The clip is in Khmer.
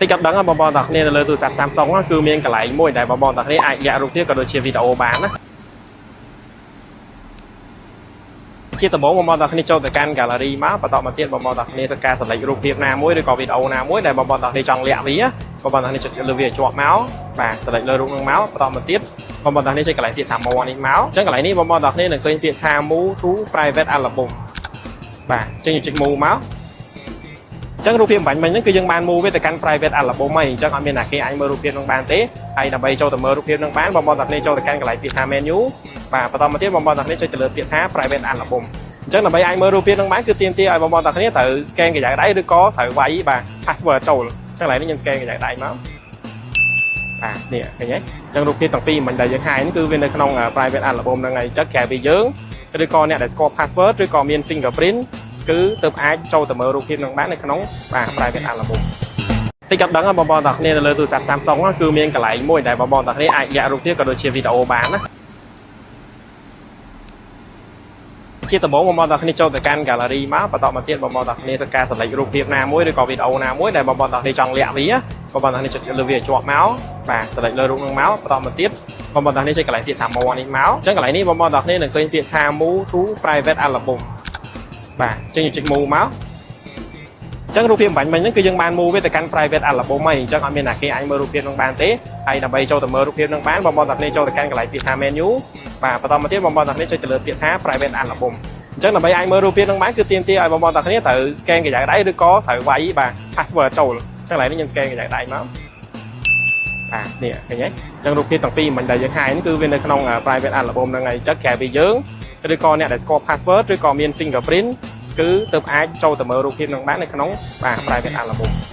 តិចអត់ដឹងបងប្អូនទាំងគ្នានៅលើទូរស័ព្ទ Samsung គឺមានកន្លែងមួយដែលបងប្អូនទាំងគ្នាអាចលាក់រូបភាពក៏ដូចជាវីដេអូបានណាជាដំបូងបងប្អូនទាំងគ្នាចូលទៅកាន់ gallery មកបន្តមកទៀតបងប្អូនទាំងគ្នាធ្វើការ select រូបភាពណាមួយឬក៏វីដេអូណាមួយដែលបងប្អូនទាំងគ្នាចង់លាក់វាបងប្អូនទាំងគ្នាចុចលើវាជាប់មកបាទ select លើរូបនឹងមកបន្តមកទៀតបងប្អូនទាំងគ្នាចុចកន្លែងពាក្យថា more នេះមកអញ្ចឹងកន្លែងនេះបងប្អូនទាំងគ្នានឹងឃើញពាក្យថា move to private album បាទអញ្ចឹងយើងចុច move មកអញ្ចឹងរូបភាពបាញ់មិញហ្នឹងគឺយើងបាន move វាទៅកាន់ private album ហើយអញ្ចឹងអត់មានអ្នកគេអាចមើលរូបភាពនឹងបានទេហើយដើម្បីចូលទៅមើលរូបភាពនឹងបានបងប្អូនទាំងគ្នាចូលទៅកាន់កន្លែងពាក្យថា menu បាទបន្តមកទៀតបងប្អូនទាំងគ្នាចុចទៅលើពាក្យថា private album អញ្ចឹងដើម្បីអាចមើលរូបភាពនឹងបានគឺទាមទារឲ្យបងប្អូនទាំងគ្នាត្រូវ scan ក្រយៅដៃឬក៏ត្រូវវាយបាទ password ចូលអញ្ចឹងកន្លែងនេះខ្ញុំ scan ក្រយៅដៃមកបាទនេះឃើញទេអញ្ចឹងរូបភាពទាំងពីរមិញដែលយើងហាយនេះគឺវានៅក្នុង private album ហ្នឹងហើយអញ្ចឹងក្រៅពីយើងឬក៏អ្នកដែលស្គាល់ password ឬក៏មាន fingerprint គឺទើបអាចចូលទៅមើលរូបភាពនឹងបាននៅក្នុងបាទ private album តិចអត់ដឹងបងប្អូនទាំងគ្នានៅលើទូរស័ព្ទ Samsung គឺមានកន្លែងមួយដែលបងប្អូនទាំងគ្នាអាចលាក់រូបភាពក៏ដូចជាវីដេអូបានណាជាដំបូងបងប្អូនទាំងគ្នាចូលទៅកាន់ gallery មកបន្តមកទៀតបងប្អូនទាំងគ្នាធ្វើការ select រូបភាពណាមួយឬក៏វីដេអូណាមួយដែលបងប្អូនទាំងគ្នាចង់លាក់វាបងប្អូនទាំងគ្នាចុចលើវាជាប់មកបាទ select លើរូបនឹងមកបន្តមកទៀតបងប្អូនទាំងគ្នាចុចកន្លែងពាក្យថា more នេះមកអញ្ចឹងកន្លែងនេះបងប្អូនទាំងគ្នានឹងឃើញពាក្យថា move to private album បាទអញ្ចឹងយើងចុច move មកអញ្ចឹងរូបភាពបាញ់មិញហ្នឹងគឺយើងបាន move វាទៅកាន់ private album ហើយអញ្ចឹងអត់មានអ្នកគេអាចមើលរូបភាពនឹងបានទេហើយដើម្បីចូលទៅមើលរូបភាពនឹងបានបងប្អូនទាំងគ្នាចូលទៅកាន់កន្លែងពាក្យថា menu បាទបន្តមកទៀតបងប្អូនទាំងគ្នាចុចទៅលើពាក្យថា private album អញ្ចឹងដើម្បីអាចមើលរូបភាពនឹងបានគឺទាមទារឲ្យបងប្អូនទាំងគ្នាត្រូវ scan ក្រយៅដៃឬក៏ត្រូវវាយបាទ password ចូលអញ្ចឹងកន្លែងនេះខ្ញុំ scan ក្រយៅដៃមកបាទនេះឃើញទេអញ្ចឹងរូបភាពទាំងពីរមិញដែលយើងហាយនេះគឺវានៅក្នុង private album ហ្នឹងហើយអញ្ចឹងក្រៅពីយើងឬក៏អ្នកដែលស្គាល់ password ឬក៏មាន fingerprint គឺទើបអាចចូលទៅមើលរូបភាពនឹងបាននៅក្នុងបាទ private album។